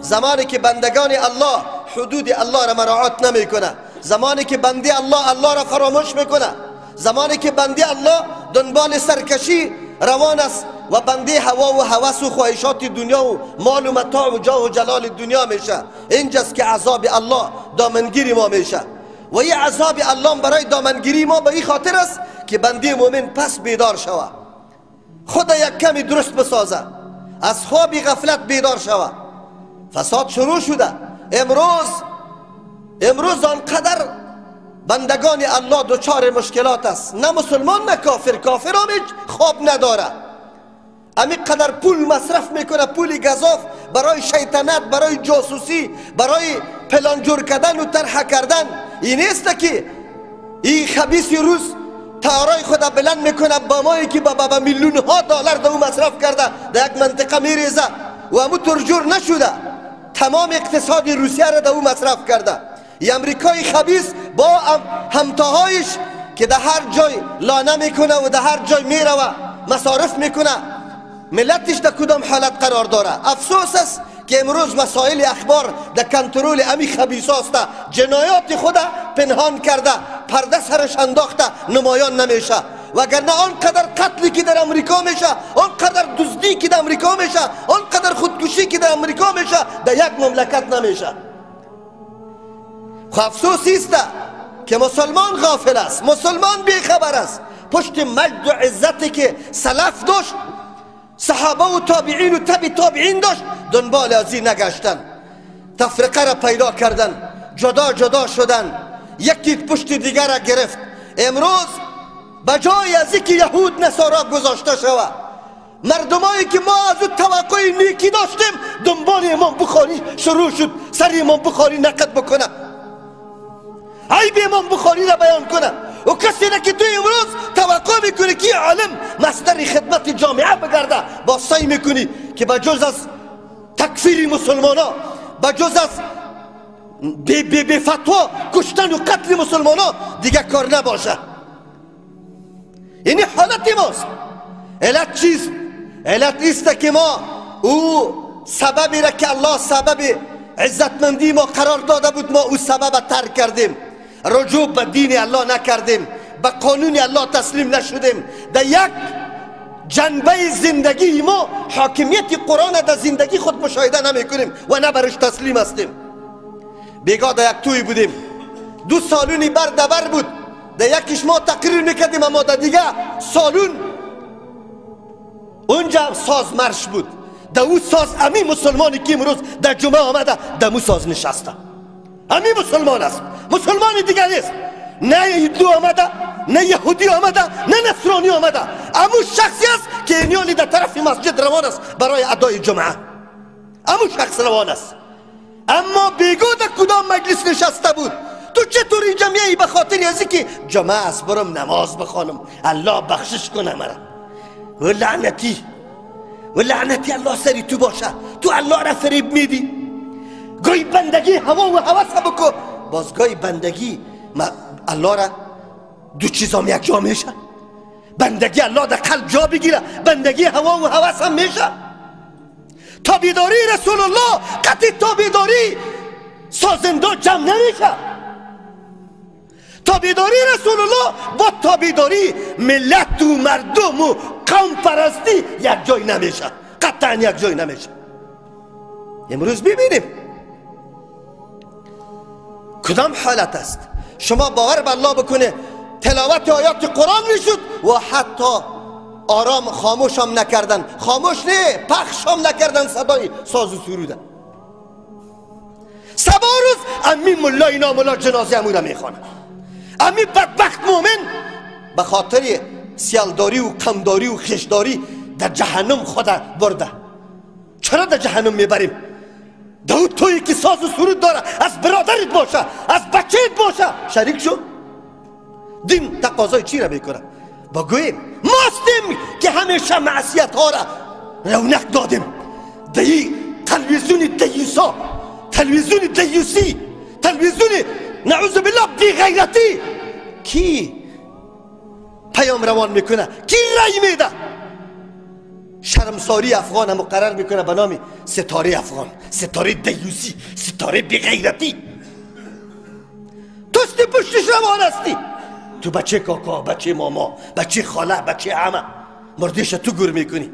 زمانی که بندگان الله حدود الله را مراعات نمیکنه، زمانی که بنده الله الله را فراموش میکنه، زمانی که بنده الله دنبال سرکشی روان است و بنده هوا و هوس و خواهشات دنیا و مال و متاع و جاه و جلال دنیا میشه، اینجاست که عذاب الله دامنگیری ما میشه. و این عذاب الله برای دامنگیری ما به این خاطر است که بنده مؤمن پس بیدار شوه، خود یک کمی درست بسازه، از خواب غفلت بیدار شوه. فساد شروع شده. امروز آنقدر بندگان الله دچار مشکلات است، نه مسلمان نه کافر، کافر هم هیچ خواب نداره، امی قدر پول مصرف میکنه، پول گزاف برای شیطنت، برای جاسوسی، برای پلان جور کردن و طرح کردن. این نیست که این خبیث روز تارای خود بلند میکنه با مایی که با میلیون ها دلار در او مصرف کرده، در یک منطقه میریزه و امو ترجور نشده، تمام اقتصاد روسیه را در او مصرف کرده. ای امریکای خبیث با همتاهایش که در هر جای لانه میکنه و در هر جای میروه مصارف میکنه، ملتش در کدام حالت قرار داره؟ افسوس است که امروز مسائل اخبار در کنترل امی خبیث است، جنایات خود پنهان کرده، پرده سرش انداخته، نمایان نمیشه. وگرنه آنقدر قتلی که در امریکا میشه، آنقدر دزدی که در امریکا میشه، آنقدر خودکشی که در امریکا میشه، در یک مملکت نمیشه. افسوس است که مسلمان غافل است، مسلمان بیخبر است. پشت مجد و عزتی که سلف داشت، صحابه و تابعین و تبع تابعین داشت، دنبال از این نگشتن، تفرقه را پیدا کردن، جدا جدا شدن، یکی پشت دیگر را گرفت. امروز بجای از اینکه یهود نصارا گذاشته شوه، مردمایی که ما از او توقع نیکی داشتیم دنبال امام بخاری شروع شد، سر امام بخاری نقد بکنه، عیب امام بخاری را بیان کنه. و کسی را که تو امروز توقع میکنی که عالم مصدر خدمت جامعه بگرده، با سعی میکنی که بجز از تکفیر مسلمان ها، بجز از بی فتوا کشتن و قتل مسلمان ها دیگه کار نباشه. اینی حالت ماست. علت چیست؟ علت ایست که ما او سببی را که الله سبب عزتمندی ما قرار داده بود، ما او سبب ترک کردیم، رجوع به دین الله نکردیم، به قانون الله تسلیم نشدیم. در یک جنبه زندگی ما حاکمیت قرآن در زندگی خود مشاهده نمی کنیم و نه برش تسلیم هستیم. بیگاه در یک توی بودیم، دو سالونی بر دبر بود، در یکیش ما تقریر میکردیم، اما در دیگه سالون اونجا ساز مرش بود. در او ساز امی مسلمانی که امروز در جمعه آمده در مو ساز نشسته، امی مسلمان است، مسلمان دیگر نیست. نه هندو آمده، نه یهودی آمده، نه نصرانی آمده، امو شخصی است که اینیالی در طرف مسجد روان است برای ادای جمعه، امو شخص روان است. اما بیگو در کدام مجلس نشسته بود؟ تو چطور اینجا میایی به خاطر از اینکه جمعه است برم نماز بخوانم، الله بخشش کنه مرا؟ و لعنتی، و لعنتی الله سری تو باشه، تو الله را فریب میدی. گوی بندگی هوا و هوس بکو، باز گوی بندگی الله را دو چیزام یک جا میشه. بندگی الله در قلب جا بگیره، بندگی هوا و هوس هم میشه. تابعداری رسول الله قطعی تابعداری سازنده جمع نمیشه. تابعداری رسول الله با تابعداری ملت و مردم و قوم پرستی یک جای نمیشه، قطعا یک جای نمیشه. امروز ببینیم کدام حالت است. شما باور به الله بکنه تلاوت آیات قرآن میشد و حتی آرام خاموش هم نکردن، خاموش نه، پخش هم نکردن صدای ساز و سروده. سبا روز امی ملای ناملا جنازه امو را میخوانه، امی بدبخت مومن به خاطر سیالداری و کمداری و خشداری در جهنم خود برده. چرا در جهنم میبریم؟ داود تویی که ساز و سرود داره از برادرت باشه، از بچهت باشه، شریک شو. دین تقاضای چی را میکنه؟ با گوییم ماستیم که همیشه معصیت ها را رونق دادیم. دی تلویزیون دیوسا، تلویزیون دیوسی، تلویزیون نعوذ بالله بی غیرتی، کی پیام روان میکنه؟ کی رای میده؟ شرمساری افغان مقرر میکنه به نام ستاره افغان، ستاره دیوسی، ستاره بغیرتی. توستی پشتش روان هستی، تو بچه کاکا، بچه ماما، بچه خاله، بچه عمه، مردش تو گور میکنی.